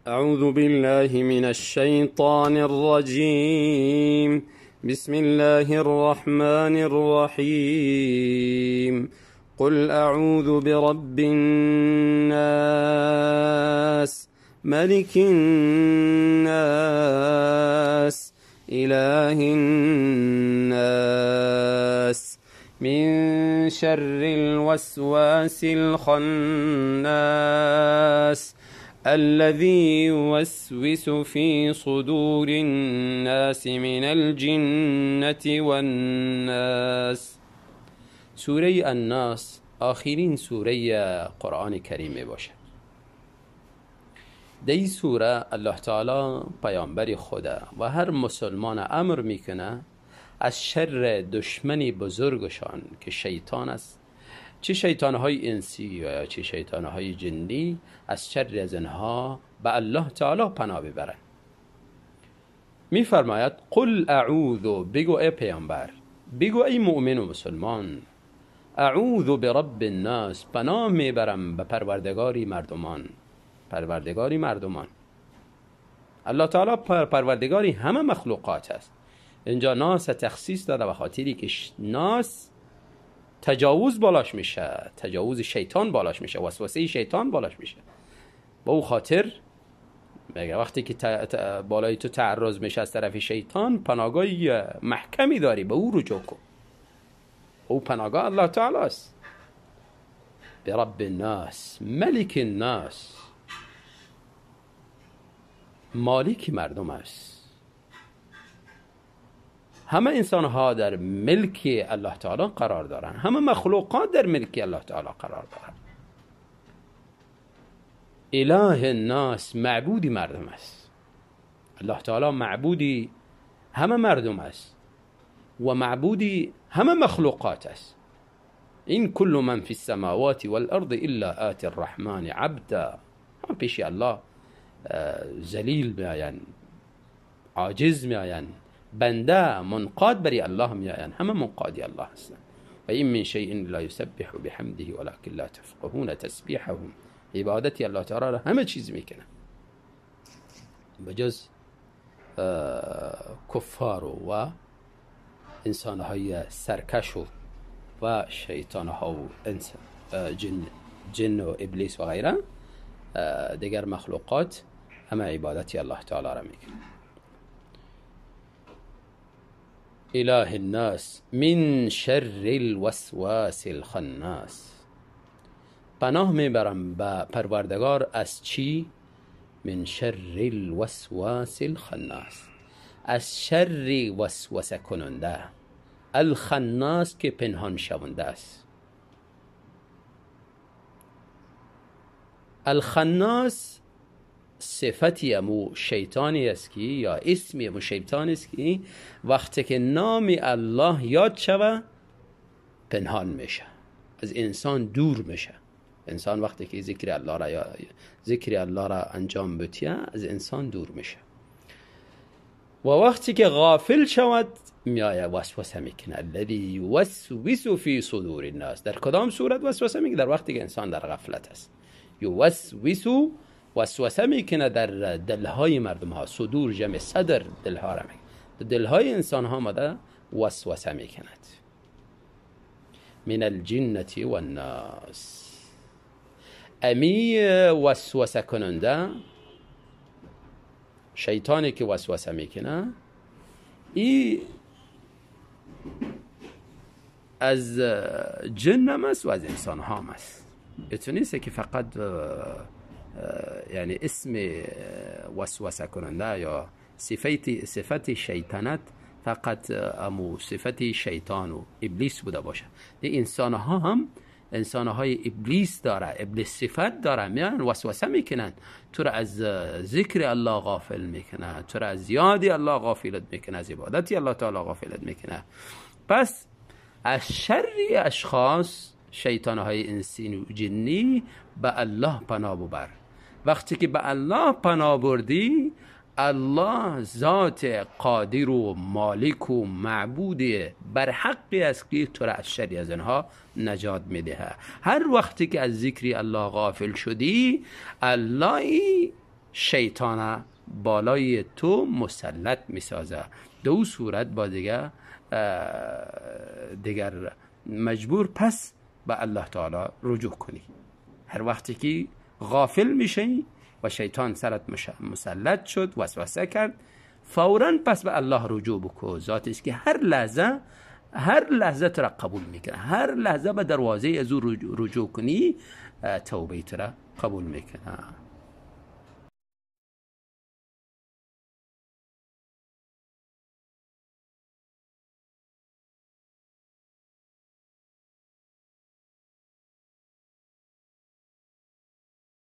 اعوذ بالله من الشیطان الرجیم. بسم الله الرحمن الرحیم. قل اعوذ برب الناس، ملك الناس، اله الناس، من شر الوسواس الخناس، الذي يوسوس في صدور الناس من الجنة والناس. سوره الناس آخرین سوره قرآن کریم باشد. در این سوره الله تعالی پیامبر خدا و هر مسلمان امر میکنه از شر دشمنی بزرگشان که شیطان است، چه شیطانهای انسی یا چه شیطانهای جنی، از شر از اینها به الله تعالی پناه ببرند. میفرماید قل اعوذ، بگو ای پیامبر، بگو ای مؤمن و مسلمان، اعوذ برب الناس، پناه میبرم به پروردگاری مردمان. پروردگاری مردمان، الله تعالی پروردگاری همه مخلوقات است. اینجا ناس تخصیص داده به خاطری که ناس تجاوز بالاش میشه، تجاوز شیطان بالاش میشه، وسوسه شیطان بالاش میشه. با او خاطر میگه وقتی که بالای تو تعرض میشه از طرف شیطان، پناهگاهی محکمی داری، به او رجوع کن. او پناهگاه الله تعالی است. برب الناس، ملک الناس، مالک مردم است. همه انسان ها در ملک الله تعالی قرار دارند، همه مخلوقات در ملک الله تعالی قرار دارند. اله الناس، معبودی مردم است. الله تعالی معبودی همه مردم است و معبودی همه مخلوقات است. این کل من فی السماوات والارض الا آتی الرحمن عبدا. هم پیش الله ذلیل میآیند، عاجز میآیند، بنده منقاد بری الله میآیند، همه منقادی الله هستند. و این من شیء لا یسبح بحمده ولكن لا تفقهون تسبیحهم. عبادتی الله تعالی را همه چیز میکنه بجز کفار و انسانهای سرکش و شیطانها و جن و ابلیس و غیره، دیگر مخلوقات همه عبادتی الله تعالی را میکنه. اله الناس من شر الوسواس الخناس. پناه میبرم به پروردگار از چی؟ من شر الوسواس الخناس، از شر وسوسه کننده، الخناس که پنهان شونده است. الخناس صفتی امو شیطانی است که، یا اسمی امو شیطانی است که وقتی که نام الله یاد شوه پنهان میشه، از انسان دور میشه. انسان وقتی که ذکر الله را یا ذکر الله را انجام بده از انسان دور میشه، و وقتی که غافل شود میآید وسوسه میکنه. الذی یوسوس فی صدور الناس. در کدام صورت وسوسه میکنه؟ در وقتی که انسان در غفلت است. یوسوس، وسوسه میکنه در دلهای مردم ها. صدور جمع صدر، دلها را میکنه. در دلهای انسان ها ماده وسوسه میکند. من الجنة والناس. امی وسوسه کننده، شیطانی که وسوسه میکنه، ای از جن هم است و از انسان ها هم است. اتو نیست که فقط یعنی اسم وسوسه کننده یا صفت شیطنت فقط امو صفت شیطان و ابلیس بوده باشه. انسان ها هم انسان های ابلیس داره، ابلیس صفت داره، میان وسوسه میکنن، تو را از ذکر الله غافل میکنه، تو را از یاد الله غافلت میکنه، از عبادت الله تعالی غافلت میکنه. پس از شر اشخاص، شیطان های انسی و جنی، به الله پناه ببر. وقتی که به الله پناه بردی، الله ذات قادر و مالک و معبود بر حقی است که تو را از شر از اینها نجات میده. هر وقتی که از ذکر الله غافل شدی، الله شیطان بالای تو مسلط میسازه. دو صورت با دیگه دیگر مجبور پس به الله تعالی رجوع کنی. هر وقتی که غافل میشی و شیطان سرت مسلط شد، وسوسه کرد، فورا پس به الله رجوع بکو. ذاتی است که هر لحظه، هر لحظه تو را قبول میکنه، هر لحظه به دروازه از او رجوع کنی، توبه تو را قبول میکنه.